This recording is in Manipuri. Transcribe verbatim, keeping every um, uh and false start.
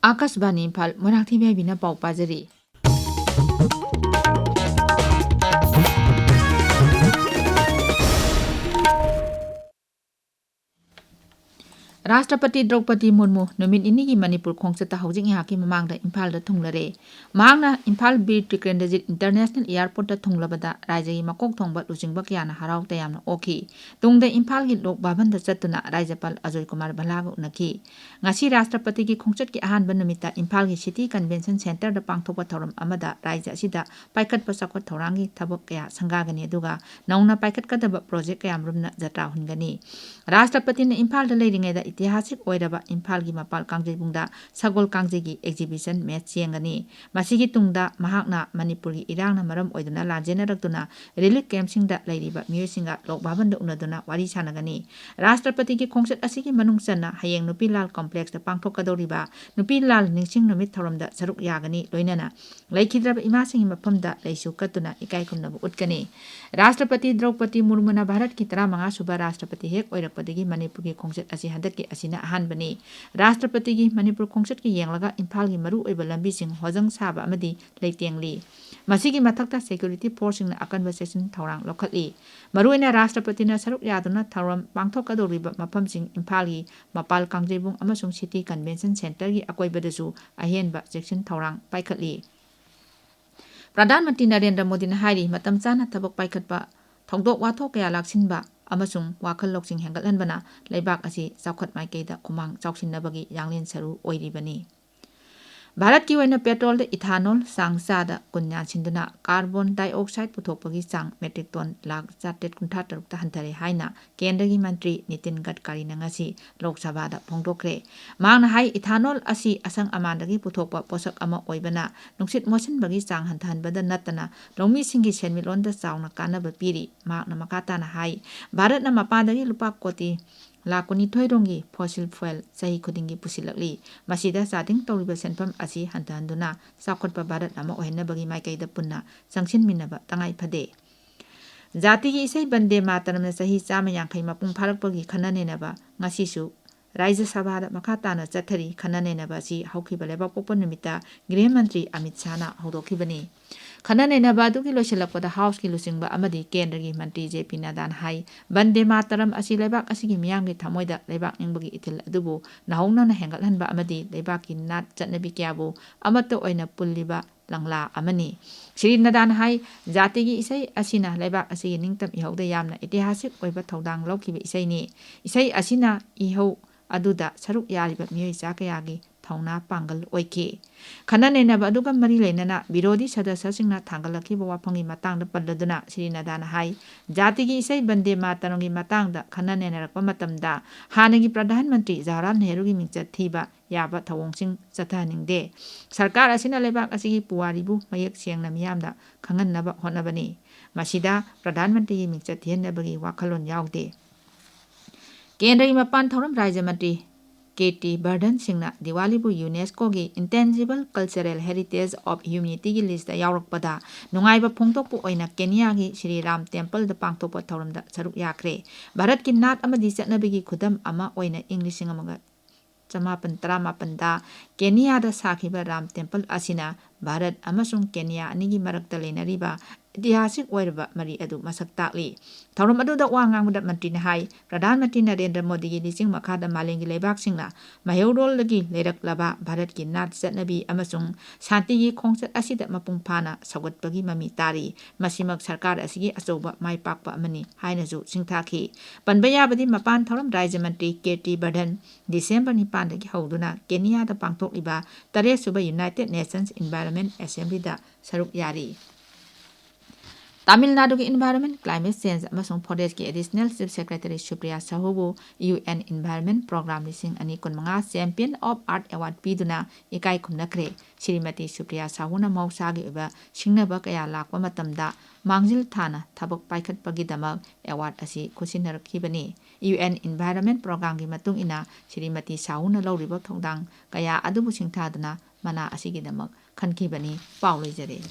ꯑꯥꯀꯥꯁꯕꯥꯅꯤ ꯏꯝꯐꯥꯜ, ꯃꯣꯏꯔꯥꯡꯊꯦꯝ ꯌꯥꯏꯕꯤꯅ ꯄꯥꯎ ꯄꯥꯖꯔꯤ꯫ ꯔꯥꯁꯇ꯭ꯔꯄꯇꯤ ꯗ꯭ꯔꯧꯄꯗꯤ ꯃꯨꯔꯃꯨ ꯅꯨꯃꯤꯠ ꯅꯤꯅꯤꯒꯤ ꯃꯅꯤꯄꯨꯔ ꯈꯣꯡꯆꯠꯇ ꯍꯧꯖꯤꯛ ꯉꯥꯏꯍꯥꯛꯀꯤ ꯃꯃꯥꯡꯗ ꯏꯝꯐꯥꯜꯗ ꯊꯨꯡꯂꯔꯦ꯫ ꯃꯍꯥꯛꯅ ꯏꯝꯐꯥꯜ ꯕꯤꯔ ꯇꯤꯀꯦꯟꯗ꯭ꯔꯖꯤꯠ ꯏꯟꯇꯔꯅꯦꯁꯅꯦꯜ ꯑꯦꯌꯥꯔꯄꯣꯔꯠꯇ ꯊꯨꯡꯂꯕꯗ ꯔꯥꯏꯖ꯭ꯌꯒꯤ ꯃꯀꯣꯛ ꯊꯣꯡꯕ ꯂꯨꯆꯤꯡꯕ ꯀꯌꯥꯅ ꯍꯔꯥꯎ ꯇꯌꯥꯝꯅ ꯑꯣꯛꯈꯤ꯫ ꯇꯨꯡꯗ ꯏꯝꯐꯥꯜꯒꯤ ꯂꯣꯛ ꯚꯕꯟꯗ ꯆꯠꯇꯨꯅ ꯔꯥꯖ꯭ꯌꯄꯥꯜ ꯑꯖꯣꯏ ꯀꯨꯃꯥꯔ ꯚꯜꯂꯥꯒ ꯎꯅꯈꯤ꯫ ꯉꯁꯤ ꯔꯥꯁꯇ꯭ꯔꯄꯇꯤꯒꯤ ꯈꯣꯡꯆꯠꯀꯤ ꯑꯍꯥꯟꯕ ꯅꯨꯃꯤꯠꯇ ꯏꯝꯐꯥꯜꯒꯤ ꯁꯤꯇꯤ ꯀꯟꯚꯦꯟꯁꯟ ꯁꯦꯟꯇꯔꯗ ꯄꯥꯡꯊꯣꯛꯄ ꯊꯧꯔꯝ ꯑꯃꯗ ꯔꯥꯖ꯭ꯌ ꯑꯁꯤꯗ ꯄꯥꯏꯈꯠꯄ ꯆꯥꯎꯈꯠ ꯊꯧꯔꯥꯡꯒꯤ ꯊꯕꯛ ꯀꯌꯥ ꯁꯪꯒꯥꯒꯅꯤ, ꯑꯗꯨꯒ ꯅꯧꯅ ꯄꯥꯏꯈꯠꯀꯗꯕ ꯄ꯭ꯔꯣꯖꯦꯛ ꯀꯌꯥꯃꯔꯨꯝꯅ ꯖꯇ꯭ꯔꯥ ꯍꯨꯟꯒꯅꯤ꯫ ꯔꯥꯁꯇ꯭ꯔꯄꯇꯤꯅ ꯏꯝꯐꯥꯜꯗ ꯂꯩꯔꯤꯉꯩꯗ ꯏꯇꯤꯍꯥꯁꯤꯛ ꯑꯣꯏꯔꯕ ꯏꯝꯐꯥꯜꯒꯤ ꯃꯄꯥꯜ ꯀꯥꯡꯖꯩꯕꯨꯡꯗ ꯁꯒꯣꯜ ꯀꯥꯡꯖꯩꯒꯤ ꯑꯦꯛꯖꯤꯕꯤꯁꯟ ꯃꯦꯠꯆ ꯌꯦꯡꯒꯅꯤ꯫ ꯃꯁꯤꯒꯤ ꯇꯨꯡꯗ ꯃꯍꯥꯛꯅ ꯃꯅꯤꯄꯨꯔꯒꯤ ꯏꯔꯥꯡꯅ ꯃꯔꯝ ꯑꯣꯏꯗꯨꯅ ꯂꯥꯟꯖꯦꯟꯅꯔꯛꯇꯨꯅ ꯔꯤꯂꯤꯐ ꯀꯦꯝꯞꯁꯤꯡꯗ ꯂꯩꯔꯤꯕ ꯃꯤꯑꯣꯏꯁꯤꯡꯒ ꯂꯣꯛ ꯚꯕꯟꯗ ꯎꯅꯗꯨꯅ ꯋꯥꯔꯤ ꯁꯥꯟꯅꯒꯅꯤ꯫ ꯔꯥꯁꯇ꯭ꯔꯄꯇꯤꯒꯤ ꯈꯣꯡꯆꯠ ꯑꯁꯤꯒꯤ ꯃꯅꯨꯡ ꯆꯟꯅ ꯍꯌꯦꯡ ꯅꯨꯄꯤ ꯂꯥꯜ ꯀꯣꯝꯄ꯭ꯂꯦꯛꯁꯇ ꯄꯥꯡꯊꯣꯛꯀꯗꯧꯔꯤꯕ ꯅꯨꯄꯤ ꯂꯥꯜ ꯅꯤꯡꯁꯤꯡ ꯅꯨꯃꯤꯠ ꯊꯧꯔꯝꯗ ꯁꯔꯨꯛ ꯌꯥꯒꯅꯤ, ꯂꯣꯏꯅꯅ ꯂꯩꯈꯤꯗ꯭ꯔꯕ ꯏꯃꯥꯁꯤꯡꯒꯤ ꯃꯐꯝꯗ ꯂꯩꯁꯨ ꯀꯠꯇꯨꯅ ꯏꯀꯥꯏ ꯈꯨꯝꯅꯕ ꯎꯠꯀꯅꯤ꯫ ꯔꯥꯁꯇ꯭ꯔꯄꯇꯤ ꯗ꯭ꯔꯧꯄꯗꯤ ꯃꯨꯔꯃꯨꯅ ꯚꯥꯔꯠꯀꯤ ꯇꯔꯥꯃꯉꯥ ꯁꯨꯕ ꯔꯥꯁꯇ꯭ꯔꯄꯇꯤ ꯍꯦꯛ ꯑꯣꯏꯔꯛꯄꯗꯒꯤ ꯃꯅꯤꯄꯨꯔꯒꯤ ꯈꯣꯡꯆꯠ ꯑꯁꯤ ꯍꯟꯗꯛꯀꯤ ꯑꯁꯤꯅ ꯑꯍꯥꯟꯕꯅꯤ꯫ ꯔꯥꯁꯇ꯭ꯔꯄꯇꯤꯒꯤ ꯃꯅꯤꯄꯨꯔ ꯈꯣꯡꯆꯠꯀꯤ ꯌꯦꯡꯂꯒ ꯏꯝꯐꯥꯜꯒꯤ ꯃꯔꯨꯑꯣꯏꯕ ꯂꯝꯕꯤꯁꯤꯡ ꯍꯣꯖꯪ ꯁꯥꯕ ꯑꯃꯗꯤ ꯂꯩꯇꯦꯡꯂꯤ꯫ ꯃꯁꯤꯒꯤ ꯃꯊꯛꯇ ꯁꯦꯀ꯭ꯌꯨꯔꯤꯇꯤ ꯐꯣꯔꯁꯁꯤꯡꯅ ꯑꯀꯟꯕ ꯆꯦꯛꯁꯤꯟ ꯊꯧꯔꯥꯡ ꯂꯧꯈꯠꯂꯤ꯫ ꯃꯔꯨꯑꯣꯏꯅ ꯔꯥꯁꯇ꯭ꯔꯄꯇꯤꯅ ꯁꯔꯨꯛ ꯌꯥꯗꯨꯅ ꯊꯧꯔꯝ ꯄꯥꯡꯊꯣꯛꯀꯗꯧꯔꯤꯕ ꯃꯐꯝꯁꯤꯡ ꯏꯝꯐꯥꯜꯒꯤ ꯃꯄꯥꯜ ꯀꯥꯡꯖꯩꯕꯨꯡ ꯑꯃꯁꯨꯡ ꯁꯤꯇꯤ ꯀꯟꯚꯦꯟꯁꯟ ꯁꯦꯟꯇꯔꯒꯤ ꯑꯀꯣꯏꯕꯗꯁꯨ ꯑꯍꯦꯟꯕ ꯆꯦꯛꯁꯤꯟ ꯊꯧꯔꯥꯡ ꯄꯥꯏꯈꯠꯂꯤ꯫ ꯄ꯭ꯔꯙꯥꯟ ꯃꯟꯇ꯭ꯔꯤ ꯅꯔꯦꯟꯗ꯭ꯔ ꯃꯣꯗꯤꯅ ꯍꯥꯏꯔꯤ, ꯃꯇꯝ ꯆꯥꯅ ꯊꯕꯛ ꯄꯥꯏꯈꯠꯄ, ꯊꯧꯗꯣꯛ ꯋꯥꯊꯣꯛ ꯀꯌꯥ ꯂꯥꯛꯁꯤꯟꯕ ꯑꯃꯁꯨꯡ ꯋꯥꯈꯜ ꯂꯧꯁꯤꯡ ꯍꯦꯟꯒꯠꯍꯟꯕꯅ ꯂꯩꯕꯥꯛ ꯑꯁꯤ ꯆꯥꯎꯈꯠ ꯃꯥꯏꯀꯩꯗ ꯈꯨꯃꯥꯡ ꯆꯥꯎꯁꯤꯟꯅꯕꯒꯤ ꯌꯥꯡꯂꯦꯟ ꯁꯔꯨ ꯑꯣꯏꯔꯤꯕꯅꯤ꯫ ꯚꯥꯔꯠꯀꯤ ꯑꯣꯏꯅ ꯄꯦꯇ꯭ꯔꯣꯜꯗ ꯏꯊꯥꯅꯣꯜ ꯆꯥꯡ ꯆꯥꯗ ꯀꯨꯟ ꯌꯥꯟꯁꯤꯟꯗꯨꯅ ꯀꯥꯔꯕꯣꯟ ꯗꯥꯏꯑꯣꯛꯁꯥꯏꯗ ꯄꯨꯊꯣꯛꯄꯒꯤ ꯆꯥꯡ ꯃꯦꯇ꯭ꯔꯤꯛ ꯇꯣꯟ ꯂꯥꯈ ꯆꯥꯇ꯭ꯔꯦꯠ ꯀꯨꯟꯊ꯭ꯔꯥ ꯇꯔꯨꯛꯇ ꯍꯟꯊꯔꯦ ꯍꯥꯏꯅ ꯀꯦꯟꯗ꯭ꯔꯒꯤ ꯃꯟꯇ꯭ꯔꯤ ꯅꯤꯇꯤꯟ ꯒꯗꯀꯥꯔꯤꯅ ꯉꯁꯤ ꯂꯣꯛ ꯁꯚꯥꯗ ꯐꯣꯡꯗꯣꯛꯈ꯭ꯔꯦ꯫ ꯃꯍꯥꯛꯅ ꯍꯥꯏ, ꯏꯊꯥꯅꯣꯜ ꯑꯁꯤ ꯑꯁꯪ ꯑꯃꯥꯟꯗꯒꯤ ꯄꯨꯊꯣꯛꯄ ꯄꯣꯠꯁꯛ ꯑꯃ ꯑꯣꯏꯕꯅ ꯅꯨꯡꯁꯤꯠ ꯃꯣꯠꯁꯤꯟꯕꯒꯤ ꯆꯥꯡ ꯍꯟꯊꯍꯟꯕꯗ ꯅꯠꯇꯅ ꯂꯧꯃꯤꯁꯤꯡꯒꯤ ꯁꯦꯟꯃꯤꯠꯂꯣꯟꯗ ꯆꯥꯎꯅ ꯀꯥꯟꯅꯕ ꯄꯤꯔꯤ꯫ ꯃꯍꯥꯛꯅ ꯃꯈꯥ ꯇꯥꯅ ꯍꯥꯏ, ꯚꯥꯔꯠꯅ ꯃꯄꯥꯟꯗꯒꯤ ꯂꯨꯄꯥ ꯀꯣꯇꯤ ꯂꯥꯈ ꯀꯨꯟꯅꯤꯊꯣꯏ ꯔꯣꯝꯒꯤ ꯐꯣꯁꯤꯜ ꯐ꯭ꯌꯨꯑꯦꯜ ꯆꯍꯤ ꯈꯨꯗꯤꯡꯒꯤ ꯄꯨꯁꯤꯜꯂꯛꯂꯤ꯫ ꯃꯁꯤꯗ ꯆꯥꯗꯤꯡ ꯇꯧꯔꯤꯕ ꯁꯦꯟꯐꯝ ꯑꯁꯤ ꯍꯟꯊꯍꯟꯗꯨꯅ ꯆꯥꯎꯈꯠꯄ ꯚꯥꯔꯠ ꯑꯃ ꯑꯣꯏꯍꯟꯅꯕꯒꯤ ꯃꯥꯏꯀꯩꯗ ꯄꯨꯟꯅ ꯆꯪꯁꯤꯟꯃꯤꯟꯅꯕ ꯇꯉꯥꯏ ꯐꯗꯦ꯫ ꯖꯥꯇꯤꯒꯤ ꯏꯁꯩ ꯕꯟꯗꯦ ꯃꯥꯇꯔꯝꯅ ꯆꯍꯤ ꯆꯥꯝꯃ ꯌꯥꯡꯈꯩ ꯃꯄꯨꯡ ꯐꯥꯔꯛꯄꯒꯤ ꯈꯟꯅ ꯅꯩꯅꯕ ꯉꯁꯤꯁꯨ ꯔꯥꯖ꯭ꯌ ꯁꯚꯥꯗ ꯃꯈꯥ ꯇꯥꯅ ꯆꯠꯊꯔꯤ꯫ ꯈꯟꯅ ꯅꯩꯅꯕ ꯑꯁꯤ ꯍꯧꯈꯤꯕ ꯂꯩꯕꯥꯛꯄꯣꯛꯄ ꯅꯨꯃꯤꯠꯇ ꯒ꯭ꯔꯤꯍ ꯃꯟꯇ꯭ꯔꯤ ꯑꯃꯤꯠ ꯁꯥꯍꯅ ꯍꯧꯗꯣꯛꯈꯤꯕꯅꯤ꯫ ꯈꯟꯅ ꯅꯩꯅꯕ ꯑꯗꯨꯒꯤ ꯂꯣꯏꯁꯤꯜꯂꯛꯄꯗ ꯍꯥꯎꯁꯀꯤ ꯂꯨꯆꯤꯡꯕ ꯑꯃꯗꯤ ꯀꯦꯟꯗ꯭ꯔꯒꯤ ꯃꯟꯇ꯭ꯔꯤ ꯖꯦ ꯄꯤ ꯅꯗꯥꯅ ꯍꯥꯏ, ꯕꯟꯗꯦ ꯃꯥꯇꯔꯝ ꯑꯁꯤ ꯂꯩꯕꯥꯛ ꯑꯁꯤꯒꯤ ꯃꯤꯌꯥꯝꯒꯤ ꯊꯃꯣꯏꯗ ꯂꯩꯕꯥꯛ ꯅꯤꯡꯕꯒꯤ ꯏꯊꯤꯜ ꯑꯗꯨꯕꯨ ꯅꯧꯍꯧꯅꯅ ꯍꯦꯟꯒꯠꯍꯟꯕ ꯑꯃꯗꯤ ꯂꯩꯕꯥꯛꯀꯤ ꯅꯥꯠ ꯆꯠꯅꯕꯤ ꯀꯌꯥꯕꯨ ꯑꯃꯠꯇ ꯑꯣꯏꯅ ꯄꯨꯜꯂꯤꯕ ꯂꯪꯂꯥ ꯑꯃꯅꯤ꯫ ꯁ꯭ꯔꯤ ꯅꯗꯥꯅ ꯍꯥꯏ, ꯖꯥꯇꯤꯒꯤ ꯏꯁꯩ ꯑꯁꯤꯅ ꯂꯩꯕꯥꯛ ꯑꯁꯤꯒꯤ ꯅꯤꯡꯇꯝ ꯏꯍꯧꯗ ꯌꯥꯝꯅ ꯏꯇꯤꯍꯥꯁꯤꯛ ꯑꯣꯏꯕ ꯊꯧꯗꯥꯡ ꯂꯧꯈꯤꯕ ꯏꯁꯩꯅꯤ꯫ ꯏꯁꯩ ꯑꯁꯤꯅ ꯏꯍꯧ ꯑꯗꯨꯗ ꯁꯔꯨꯛ ꯌꯥꯔꯤꯕ ꯃꯤꯑꯣꯏ ꯆꯥ ꯀꯌꯥꯒꯤ ꯊꯧꯅꯥ ꯄꯥꯡꯒꯜ ꯑꯣꯏꯈꯤ꯫ ꯈꯟꯅ ꯅꯩꯅꯕ ꯑꯗꯨꯒ ꯃꯔꯤ ꯂꯩꯅꯅ ꯕꯤꯔꯣꯙꯤ ꯁꯗꯁ꯭ꯌꯁꯤꯡꯅ ꯊꯥꯡꯒꯠꯂꯛꯈꯤꯕ ꯋꯥꯐꯝꯒꯤ ꯃꯇꯥꯡꯗ ꯄꯜꯂꯗꯨꯅ ꯁ꯭ꯔꯤ ꯅꯗꯥꯅ ꯍꯥꯏ, ꯖꯥꯇꯤꯒꯤ ꯏꯁꯩ ꯕꯟꯗꯦ ꯃꯥꯇꯔꯝꯒꯤ ꯃꯇꯥꯡꯗ ꯈꯟꯅ ꯅꯩꯅꯔꯛꯄ ꯃꯇꯝꯗ ꯍꯥꯟꯅꯒꯤ ꯄ꯭ꯔꯙꯥꯟ ꯃꯟꯇ꯭ꯔꯤ ꯖꯋꯥꯍꯔꯂꯥꯜ ꯅꯦꯍꯔꯨꯒꯤ ꯃꯤꯡꯆꯠ ꯊꯤꯕ ꯌꯥꯕ ꯊꯧꯑꯣꯡꯁꯤꯡ ꯆꯠꯊꯍꯟꯅꯤꯡꯗꯦ꯫ ꯁꯔꯀꯥꯔ ꯑꯁꯤꯅ ꯂꯩꯕꯥꯛ ꯑꯁꯤꯒꯤ ꯄꯨꯋꯥꯔꯤꯕꯨ ꯃꯌꯦꯛ ꯁꯦꯡꯅ ꯃꯤꯌꯥꯝꯗ ꯈꯪꯍꯟꯅꯕ ꯍꯣꯠꯅꯕꯅꯤ꯫ ꯃꯁꯤꯗ ꯄ꯭ꯔꯙꯥꯟ ꯃꯟꯇ꯭ꯔꯤꯒꯤ ꯃꯤꯡꯆꯠ ꯊꯤꯍꯟꯅꯕꯒꯤ ꯋꯥꯈꯜꯂꯣꯟ ꯌꯥꯎꯗꯦ꯫ ꯀꯦꯟꯗ꯭ꯔꯒꯤ ꯃꯄꯥꯟ ꯊꯧꯔꯝ ꯔꯥꯖ꯭ꯌ ꯃꯟꯇ꯭ꯔꯤ ꯀꯦ ꯇꯤ ꯕꯔꯙꯟ ꯁꯤꯡꯅ ꯗꯤꯋꯥꯂꯤꯕꯨ UNESCOꯒꯤ Intangible Cultural Heritage of Humanityꯒꯤ ꯂꯤꯁꯇ ꯌꯥꯎꯔꯛꯄꯗ ꯅꯨꯡꯉꯥꯏꯕ ꯐꯣꯡꯗꯣꯛꯄ ꯑꯣꯏꯅ ꯀꯦꯅꯤꯌꯥꯒꯤ ꯁ꯭ꯔꯤ ꯔꯥꯝ ꯇꯦꯝꯄꯜꯗ ꯄꯥꯡꯊꯣꯛꯄ ꯊꯧꯔꯝꯗ ꯁꯔꯨꯛ ꯌꯥꯈ꯭ꯔꯦ꯫ ꯚꯥꯔꯠꯀꯤ ꯅꯥꯠ ꯑꯃꯗꯤ ꯆꯠꯅꯕꯤꯒꯤ ꯈꯨꯗꯝ ꯑꯃ ꯑꯣꯏꯅ ꯏꯪ ꯂꯤꯁꯤꯡ ꯑꯃꯒ ꯆꯃꯥꯄꯟ ꯇꯔꯥꯃꯥꯄꯟꯗ ꯀꯦꯅꯤꯌꯥꯗ ꯁꯥꯈꯤꯕ ꯔꯥꯝ ꯇꯦꯝꯄꯜ ꯑꯁꯤꯅ ꯚꯥꯔꯠ ꯑꯃꯁꯨꯡ ꯀꯦꯅꯤꯌꯥ ꯑꯅꯤꯒꯤ ꯃꯔꯛꯇ ꯂꯩꯅꯔꯤꯕ ꯏꯇꯤꯍꯥꯁꯤꯛ ꯑꯣꯏꯔꯕ ꯃꯔꯤ ꯑꯗꯨ ꯃꯁꯛ ꯇꯥꯛꯂꯤ꯫ ꯊꯧꯔꯝ ꯑꯗꯨꯗ ꯋꯥ ꯉꯥꯡꯕꯗ ꯃꯟꯇ꯭ꯔꯤꯅ ꯍꯥꯏ, ꯄ꯭ꯔꯙꯥꯟ ꯃꯟꯇ꯭ꯔꯤ ꯅꯔꯦꯟꯗ꯭ꯔ ꯃꯣꯗꯤꯒꯤ ꯂꯤꯆꯤꯡ ꯃꯈꯥꯗ ꯃꯥꯂꯦꯝꯒꯤ ꯂꯩꯕꯥꯛꯁꯤꯡꯅ ꯃꯩꯍꯧꯔꯣꯜꯗꯒꯤ ꯂꯩꯔꯛꯂꯕ ꯚꯥꯔꯠꯀꯤ ꯅꯥꯠ ꯆꯠꯅꯕꯤ ꯑꯃꯁꯨꯡ ꯁꯥꯟꯇꯤꯒꯤ ꯈꯣꯡꯆꯠ ꯑꯁꯤꯗ ꯃꯄꯨꯡ ꯐꯥꯅ ꯁꯧꯒꯠꯄꯒꯤ ꯃꯃꯤ ꯇꯥꯔꯤ꯫ ꯃꯁꯤꯃꯛ ꯁꯔꯀꯥꯔ ꯑꯁꯤꯒꯤ ꯑꯆꯧꯕ ꯃꯥꯏ ꯄꯥꯛꯄ ꯑꯃꯅꯤ ꯍꯥꯏꯅꯁꯨ ꯁꯤꯡꯊꯥꯈꯤ꯫ ꯄꯟꯕ ꯌꯥꯕꯗꯤ ꯃꯄꯥꯟ ꯊꯧꯔꯝ Rajya Mantri K T Bardhan December ꯅꯤꯄꯥꯟꯗꯒꯤ ꯍꯧꯗꯨꯅ ꯀꯦꯅꯤꯌꯥꯗ ꯄꯥꯡꯊꯣꯛꯂꯤꯕ ꯇꯔꯦꯠꯁꯨꯕ United Nations Environment Assemblyꯗ ꯁꯔꯨꯛ ꯌꯥꯔꯤ꯫ ꯇꯥꯃꯤꯜ ꯅꯥꯗꯨꯒꯤ Environment, Climate Change ꯑꯃꯁꯨꯡ Forestꯀꯤ Additional Chief Secretary Supriya ꯁꯥꯍꯨꯕꯨ UN Environment Programme ꯂꯤꯁꯤꯡ ꯑꯅꯤ ꯀꯨꯟꯃꯉꯥ Champion of Earth Award ꯄꯤꯗꯨꯅ ꯏꯀꯥꯏ ꯈꯨꯝꯅꯈ꯭ꯔꯦ꯫ ꯁ꯭ꯔꯤꯃꯇꯤ ꯁꯨꯄ꯭ꯔꯤꯌꯥ ꯁꯥꯍꯨꯅ ꯃꯍꯧꯁꯥꯒꯤ ꯑꯣꯏꯕ ꯁꯤꯡꯅꯕ ꯀꯌꯥ ꯂꯥꯛꯄ ꯃꯇꯝꯗ ꯃꯥꯡꯖꯤꯜ ꯊꯥꯅ ꯊꯕꯛ ꯄꯥꯏꯈꯠꯄꯒꯤꯗꯃꯛ award ꯑꯁꯤ ꯈꯨꯠꯁꯤꯟꯅꯔꯛꯈꯤꯕꯅꯤ꯫ UN Environment Programmeꯒꯤ ꯃꯇꯨꯡ ꯏꯟꯅ ꯁ꯭ꯔꯤꯃꯇꯤ ꯁꯥꯍꯨꯅ ꯂꯧꯔꯤꯕ ꯊꯧꯗꯥꯡ ꯀꯌꯥ ꯑꯗꯨꯕꯨ ꯁꯤꯡꯊꯥꯗꯨꯅ ꯃꯅꯥ ꯑꯁꯤꯒꯤꯗꯃꯛ ꯈꯟꯈꯤꯕꯅꯤ꯫ ꯄꯥꯎ ꯂꯣꯏꯖꯔꯦ꯫